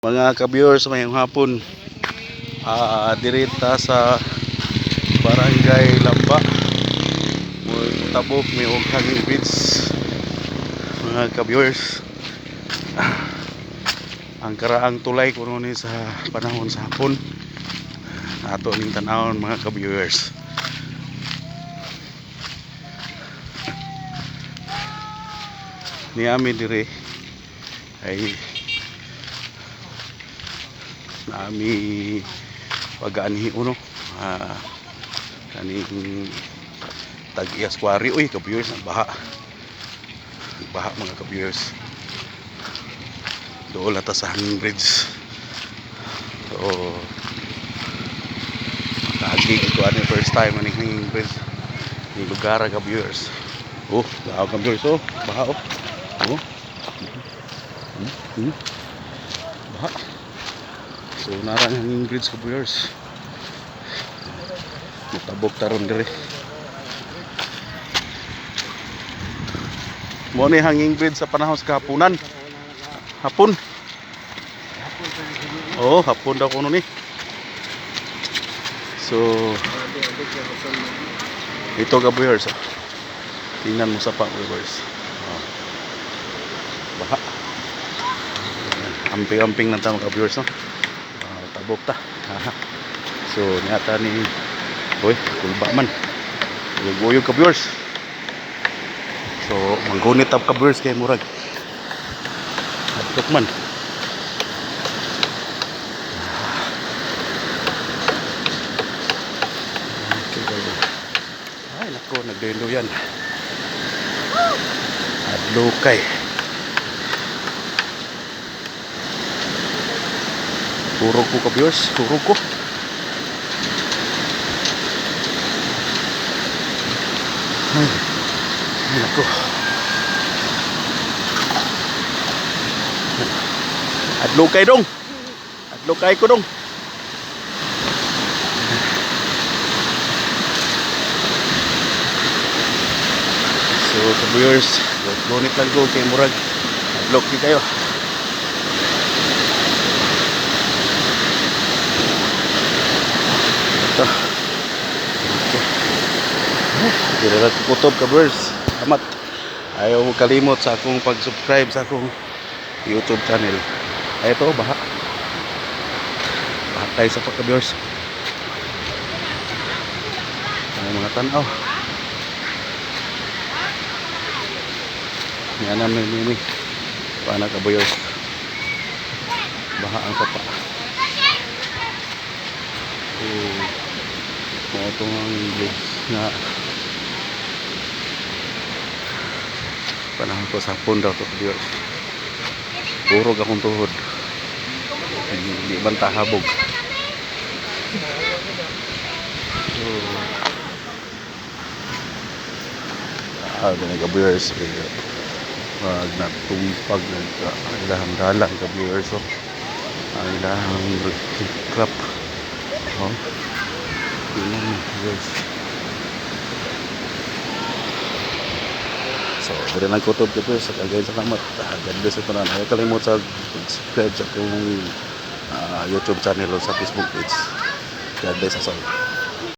Mga ka-viewers, mayong hapon. Dirita sa Barangay Lamba. Tabok may og hanging bridge. Mga ka-viewers. Ang karaang tulay kuno ni sa panahon sa hapon. Ato ning tan-awon, mga ka-viewers. Niami dire ay naami pag-anhi uno, kaning tag-iyas quarry. Uy, ka-viewers, ang baha, baha, mga ka-viewers. Dool na ta sa hanging bridge. So makaagi ko ani first time aning hanging bridge ni lugar, ka-viewers. Oh, baha, ka-viewers. Oh, baha. Oh, oh. Baha. So narang hanging bridge, ka-viewers. Mutabok taron dire. Mo ni hanging bridge sa panahon sa kahaponan. Hapon. Oh, hapon daw kuno ni. So ito, ka-viewers, oh. Tingnan mo sa pa, viewers. Oh. Baha. Amping-amping lang ta, mga ka-viewers, no. Tabok ta. So niata ni. Uy, kulba man. Uyog-uyog, ka-viewers. So manggunit ta, ka-viewers, kay murag adtok man. Okay, kayo. Ay nako, nagduyan-duyan. Adlokay. Turog ko, ka-viewers, turog ko. Ay, ay nako. Adlokay dong. Adlokay ko dong. So, ka-viewers, gunit lang ko kay murag adlok di kayo. Ito. Okay. Dira ra ko kutob, ka-viewers. Salamat. Ayaw mo kalimot sa akong pag-subscribe sa akong YouTube channel. Ay, ito, baha. Baha tayo sa pagka-viewers. Ang mga tanaw. Yan namin nini. Paano, ka-viewers? Baha ang sapa. So, mo itong ang bridge nga panahon ko sa hapon daw to, viewers. Turog akong tuhod. Hindi man tahabog. So, ganun, ka-viewers. Pag natumpag, ang ilahang dalang, ka-viewers. Oh. Ang ilahang crap. Oh. Yun lang, viewers. So, dire lang kutob, ka-viewers. Sa kagay salamat. God bless sa tanan. Ayaw kalimot sa subscribe sa akong YouTube channel o sa Facebook page. God bless us all.